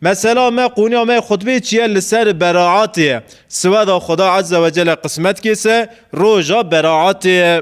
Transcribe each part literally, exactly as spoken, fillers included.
Mesela me, qûniya me xutbê çi ye? Li ser beraatê ye. Siweda Xuda Azze ve Celle qismet kê se roja beraatê ye.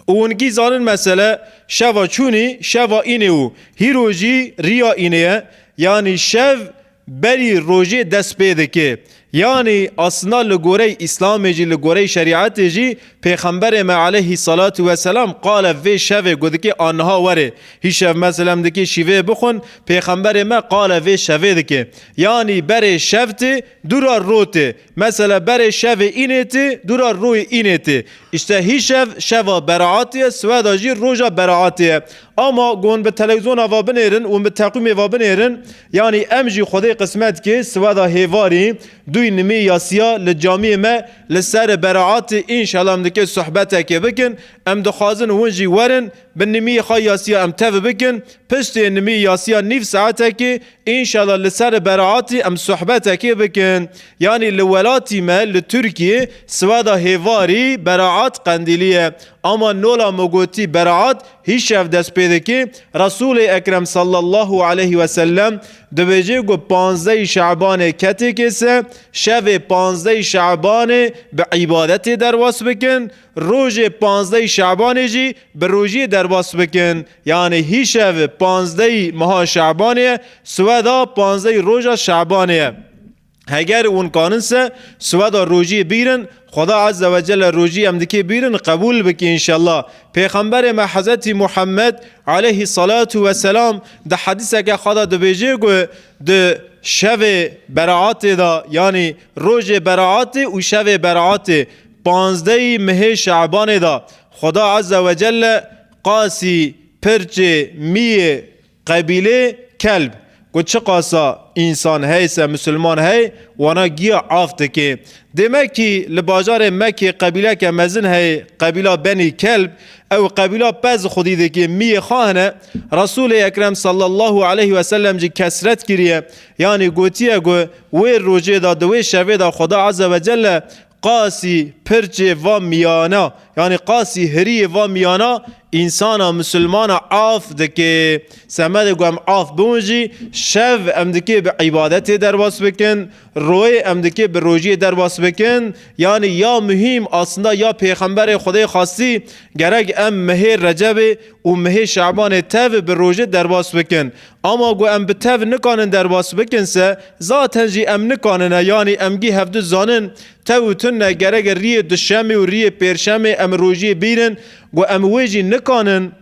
Û hûn gî zanin mesele şeva çûnî, şeva înê û hîro jî riya înê ye. Yanî şev berî rojê dest pê dike. Yanî aslında li gorey Îslamê jî, li gorey şerîetê jî Pêxemberê me aleyhî salatu weselam qale vê şevê ku dike a niha were. Hî şev mesela em dike şîvê bixwin, Pêxemberê me qale vê şevê dike. Yanî berê şev tê, dûra ro tê. Mesela berê şevê înê tê, dûra royê înê tê. Îşte hî şev, şeva beraatê ye, siweda jî roja beraatê ye. Ama ku hûn bi televîzyona va binêrin û bi teqwîmê va binêrin, yanî em jî Xwedê qismet kê siweda hêvarî dûy nimî yasiya li camiyê me li ser beraatê înşallah em dike sohbetekê bikin. Em dixwazin hûn jî werin, bi nimî xwe yasiya em tev bikin. Piştê nimî yasiya nîv saetekê înşallah li ser beraatî em sohbetekê bikin. Yanî li welatî me, li Tirkiyê, siweda hêvarî beraat qendîlî ye. Ama nola me gotî beraat hî şev dest pê dike. Resûlê Ekrem sallallahu aleyhi ve sellem dibêje ku panzdehî Şabanê ketê kê se, şevê panzdehî Şabanê bi îbadetê derbas bikin, rojê panzdehî Şabanê jî bi rojiyê derbas bikin. Yanî hî şev panzdehî meha Şabanê ye, siweda panzdehî roja Şabanê ye. Heger hûn kanin se siweda rojiyê bîrin, Xweda Azze ve Celle rojî em dikê bîrin qebûl bike înşallah. Pêxemberê me Hezretî Muhammed aleyhî salatu weselam di hedîseke xwe de dibêje ku di şevê beraatê de, yanî rojê beraatê û şevê beraatê, panzdehî mihê Şabanê de Xweda Azze ve Celle qasî, pirçê, miyê, qebîlê Kelb, ku çiqasa însan hey se, misilman hey, wana giya af dike. Dê Mekî, li bajarê Mekê qebîleke mezin hey, qebîla Benî Kelb, ew qebîla pez xwedî dike, miyê xwe hene. Resûlê Ekrem sallallahu aleyhi ve sellem jî kesret kiriye, yanî gotiye ku wê rojê de, di wê şevê de Xweda Azze ve Celle qasî pirçê va miyana, yanî qasî hiriyê va miyana însana misilmana af dike. Semedê ku em af biwin jî, şev em dikê bi îbadetê derbas bikin, royê em dikê bi rojiyê derbas bikin. Yanî ya muhîm aslında ya Pêxemberê Xwedê xastî, gerek em mihê Recebê û mihê Şabanê tev bi rojê derbas bikin. Ama ku em bi tev nikanin derbas bikin se, zaten jî em nikanine, yanî em gî hevdu zanin, tew û tune gerek riyê duşemê û riyê pêrşemê em rojiyê bîrin, ku em wê jî nikanin.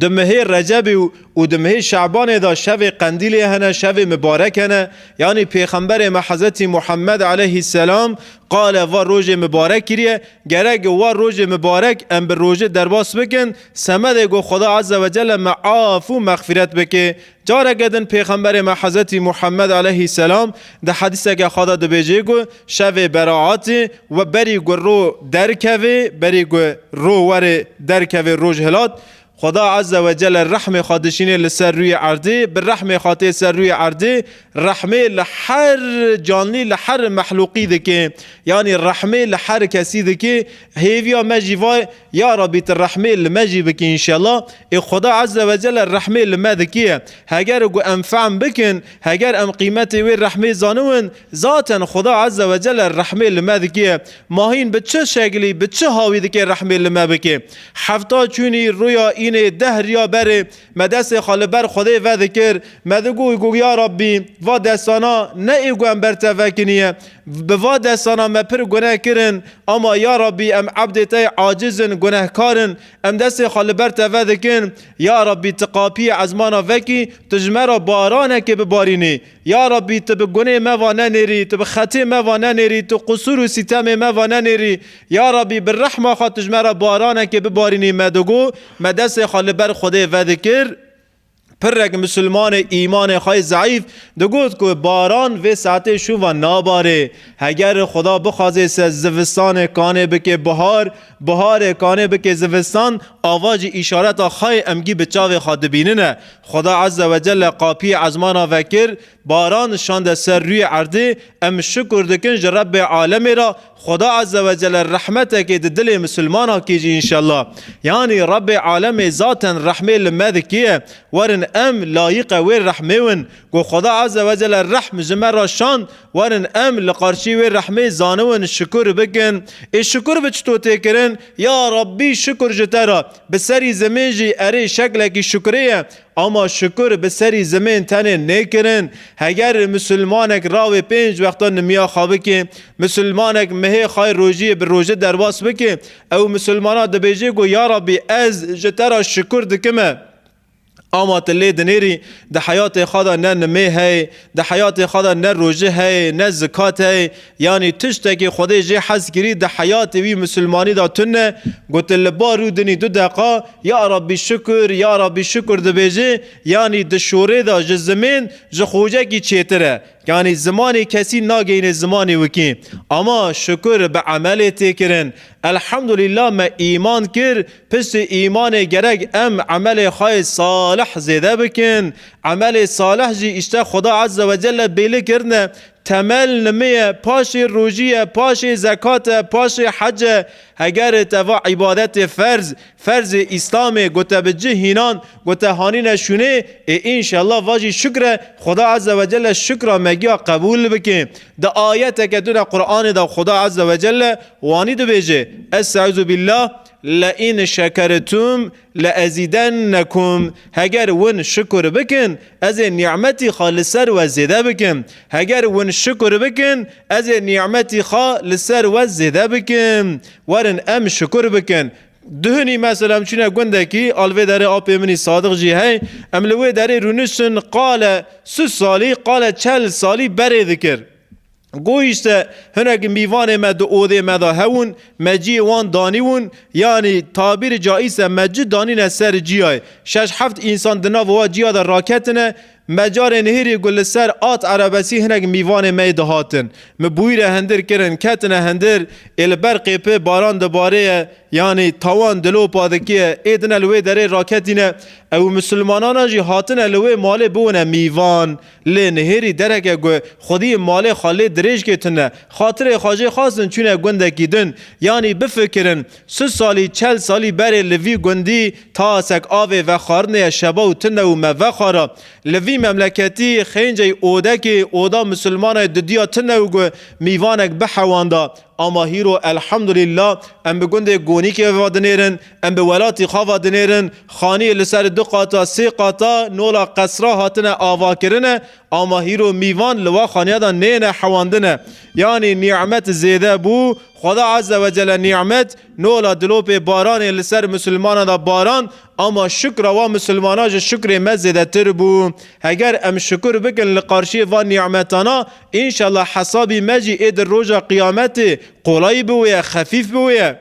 Di mihê Recebê û, û di mihê Şabanê de şevê qendîlê hene, şevê mibarek hene. Yanî Pêxemberê me Hezretî Muhammed aleyhisselam qale va rojê mibarek kiriye. Gerek wa rojê mibarek em bi rojê derbas bikin, semedê ku Xweda Azze ve Celle me af û mexfîret bike. Careke din Pêxemberê me Hezretî Muhammed aleyhisselam di hedîseke xwe de dibêje ku şevê beraatê we berî ku ro derkeve, berî ku ro were derkeve roj hilat, Xweda Azze ve Celle rehmê xwe dişînê li ser rûyê erdê, bi rehmê xwe tê ser rûyê erdê, rehmê li her canlî, li her mexlûqî dike. Yanî rehmê li her kesî dike. Hêviya me jî vay, ya Rabbî, tu rehmê li me jî bikî înşellah. Ê Xweda Azze ve Celle rehmê li me dikiye. Heger ku em fehm bikin, heger em qîmetê wê rehmê zaniwin, zaten Xweda Azze ve Celle rehmê li me dikiye. Ma hîn bi çi şeklî, bi çi hawî dike rehmê li me bike? Hefta çûnî, rûya înê, deh riya berê, me destê xwe li ber Xwedê vedikir. Me digot, got, ya Rabbî, va destana ne ê ku em ber te vekiniye. Bi va destana me pir guneh kirin, ama ya Rabbî, em ebdê te yê aciz in, gunehkar in. Em destê xwe li ber te vedikin. Ya Rabbî, tu qapiyê ezmana vekî, tu ji me re baranekê bibarînî. Ya Rabbî, tu bi gunê me va nenêrî, tu bi xetê me va nenêrî, tu qusûr û sîtemê me va nenêrî. Ya Rabbî, bi rehma xwe tu ji me re baranekê bibarînî, me digot, me destê xwe li ber Xwedê vedikir. Pirrek misilmanê îmanê xwe yê zeîf digot ku baran vê saetê şûva nabarê. Heger Xuda bixwazê se zivistanê kanê bike bihar, biharê kanê bike zivistan, ava jî îşareta xwe yê em gî bi çavê xwe dibînine. Xuda Azze ve Celle qapiyê ezmana vekir, baran şande ser rûyê erdê, em şukur dikin ji Rebbê alemê re, Xuda Azze ve Celle rehmetekê di dilê misilmana kî jî înşellah. Yanî Rebbê alemê zaten rehmê li me dikiye. Werin em layiqe wê rehmê win. Ku Xweda Azze ve Celle rehm ji me re şand, werin em li qarşî wê rehmê zaniwin şukur bikin. Ê şukur bi çito tê kirin? Ya Rabbî, şukur ji te re. Bi serî zimên jî erê şeklekî şukurê ye. Ama şukur bi serî zimên tenê nêkirin. Heger misilmanek rawê pênc wexta nimiya xwe bike, misilmanek mihê xwe rojiyê bi rojê derbas bike, ew misilmana dibêje ku ya Rabbî, ez ji te re şukur dikime. Ama tu lê dinêrî, di heyatê xwe de ne nimê heye, di heyatê xwe de ne rojî heye, ne zikat heye, yanî tiştekî Xwedê jê hez kirî di heyatê wî misilmanî de tune, ku tu li bar û dinî du deqa, ya Rabbî şukur, ya Rabbî şukur dibêjî, yanî di şorê de ji zimên ji xocekî çêtir e. Yanî zimanê kesî nageyîne zimanê wikî. Ama şukur bi emelê tê kirin. Elhamdulillah me îman kir, piştî îmanê gerek em emelê xwe yê salih zêde bikin. Emelê salih jî îşte Xweda Azze ve Celle bêli kirine. Temel nimê ye, paşê rojî ye, paşê zekat e, paşê hec e. Heger te va îbadetê ferz, ferzê Îslamê ku te bi cih hînan, ku te hanîne şûnê, ê înşallah va jî şukr e, Xweda Azze ve Celle şukra me giya qebûl bike. Di ayeteke din de Qur'anê de Xweda Azze ve Celle wanî dibêje, Estaizu billah, le in şekertum le ezîdennekum. Heger win şukur bikin, ez ê nîmetî xwe li ser we zêde bikim. Heger win şukur bikin, ez ê nîmetî xwe li ser we zêde bikim. Werin em şukur bikin. Duhunî mesela em çûne gundekî, al vê derê apê min î Sadiq jî hey, em li wê derê rûniştin, qale su salî, qale çel salî berê dikir. Go îşte hinek mîvanê me di odê me de hewin, me ciyê wan danîwin, yanî tabîr caîse me ci danîne ser ciyayê. Şeş heft însan di nav wa ciya de raketine, me carê nihêrî ku li ser at erebesî hinek mîvanê me yê dihatin. Mi bûyre hindir kirin, ketine hindir, ê li ber qêpê baran dibareye, yanî tawan dilopa dikiye, ê dine li wê derê raketîne, ew misilmanana jî hatine li wê malê biwine mîvan. Lê nihêrî dereke ku xwedî malê xwe lê dirêj kê tune, xatirê xwe jê xwestin çûne gundekî din. Yanî bifikirin, su salî, çel salî berê li vî gundî tasek avê vexwarinê ye, şeba û tune û me vexwara. Li vî memleketî xêncey odekê, oda misilmanê didiya tune û ku mîvanek bihewanda. Ama hîro elhamdulillah em bi gundê Gonîkê ve dinêrin, em bi welatî xwe ve dinêrin, xaniyê li ser du qata, sê qata nola qesra hatine avakirine, ama hîro mîvan li wa xaniya de nêne hewandine. Yanî nîmet zêde bû, Xweda Azze ve Celle nîmet nola dilopê baranê li ser misilmana de baran, ama şukra wa misilmana ji şukrê me zêdetir bû. Heger em şukur bikin li qarşiyê van nîmetana, înşallah hesabî me jî ê di roja qiyametê qolay biwê, xefîf biwê.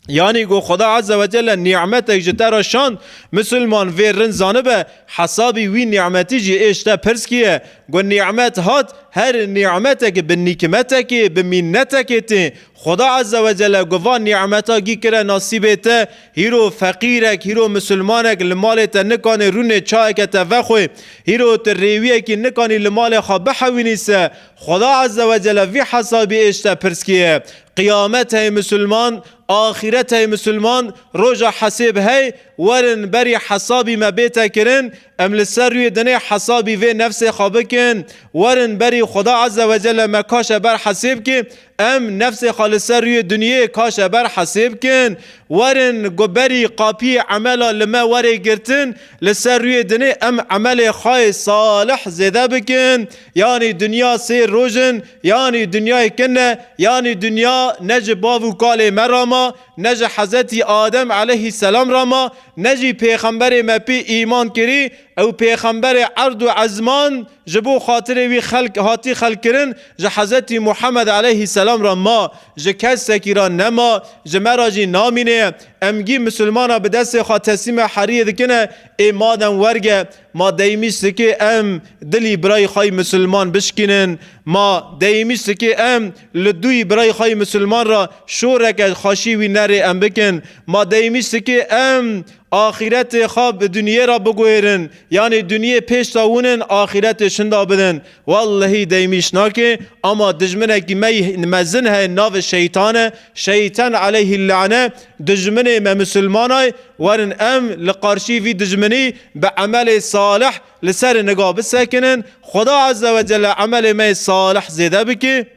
Yanî ku Xweda Azze ve Celle nîmetek ji te re şand, misilman vê rind zanibe, hesabî wî nîmetî jî ê ji te pirs kiye. Ku nîmet hat, her nîmetekê bi nîmetekê, bi mînetekê tê. Xweda Azze ve Celle ku van nîmeta gî kire nasîbê te, hîro feqîrek, hîro misilmanek li malê te nikanê rûnê çayeke te vexwê, hîro tu rêwiyekî nikanî li malê xwe bihewînî se, Xweda Azze ve Celle vî hesabî ê ji te pirs kiye. Qiyamet hey misilman, axîret hey misilman, roja hesêb hey, werin berî hesabî me bête kirin, em li ser rûyê dinê hesabî vê nefsê xwe bikin, werin berî Xweda Azze ve Celle me kaşe ber hesêb ki, em nefsê xwe li ser rûyê dinyê kaşe ber hesêb kin, werin ku berî qapiyê emela li me werê girtin, li ser rûyê dinê em emelê xwe yê salih zêde bikin, yanî dinya sê roj in, yanî dinyayê kin e, yanî dinya ne ji bav û kalê me re ma, ne ji Hezretî Adem aleyhisselam re ma, ne jî pêxemberê me pê îman kirî, ew pêxemberê erd û ezman ji bo xatirê wî xelk, hatî xelkirin, ji Hezretî Muhammed aleyhisselam re ma, ji kesekî re nema, ji me re jî namîne. Em gî misilmana bi destê xwe teslîme heriyê dikine, ê madem werge, ma deymîş dikê em dilî birayî xwe yî misilman bişkînin, ma deymîş dikê em li dûyî birayî xwe yî misilman re şoreke xweşî wî nerê em bikin, ma deymîş dikê em axîretê xwe bi dinyê re biguhêrin, yanî dinyê pêş de winin, axîretê şinda bidin. Wellehî deymîş nake, ama dijminekî me yî mezin heye, navê şeytan e, şeytan aleyhî lane, dijminê me misilmanay, werin em li qarşî vî dijminî bi emelê salih li ser niga bisekinin, Xweda Azze ve Celle emelê me yê salih zêde bike.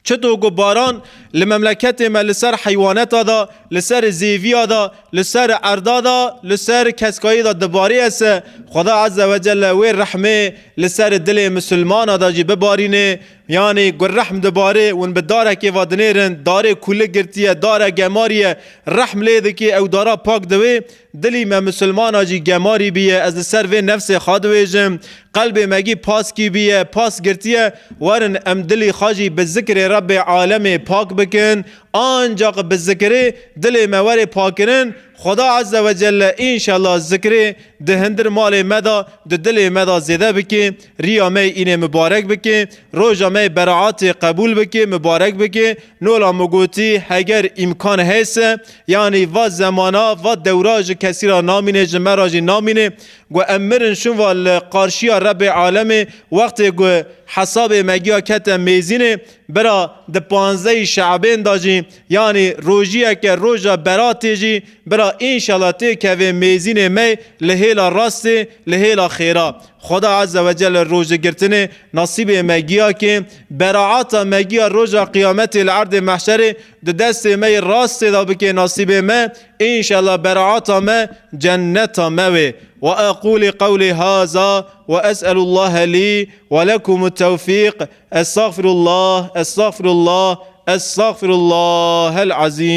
Çito ku baran li memleketê me li ser heywaneta de, li ser zêviya de, li ser erda de, li ser keskayî de dibarê ese, Xweda Azze ve Celle wê rehmê li ser dilê misilmana de jî bibarîne. Yanî ku rehm dibarê, hûn bi darekê ve dinêrin, darê kulik girtiye, dare gemarî ye, rehm lê dike, ew dara pak diwê, dilî me misilmana jî gemarî biye. Ez li ser vê nefsê xwe dibêjim, qelbê me gî paskî biye, pas girtiye, werin em dilî xwe jî bi zikrê Rebbê alemê pak bikin. Ancaq bi zikrê dilê me were pakirin, Xweda Azze ve Celle înşallah zikrê di hindir malê me de, di dilê me de zêde bike, riya me yê înê mibarek bike, roja me yê beraatê qebûl bike, mibarek bike. Nola min gotî, heger îmkan heyse, yanî va zemana, va dewra ji kesî re namîne, ji me re jî namîne. Ku em mirin şûn va li qarşiya Rebbê alemê, wextê ku hesabê me giya kete mêzînê, bira di panzdehî Şe'bên de jî, yanî rojiyeke roja beratê jî, bira înşallah têkeve mêzînê me li hêla rastê, li hêla xêra. Xweda Azze ve Celle rojigirtinê nasîbê me giya ke, beraata me giya roja qiyametê li erdê mehşerê di destê me yê rastê de bike nasîbê me, înşallah beraata me cenneta me wê. Ve aqulî qewlî haza ve es'elullahe lî ve lekumut tewfîq. Estağfirullah, estağfirullah, estağfirullahel azîm.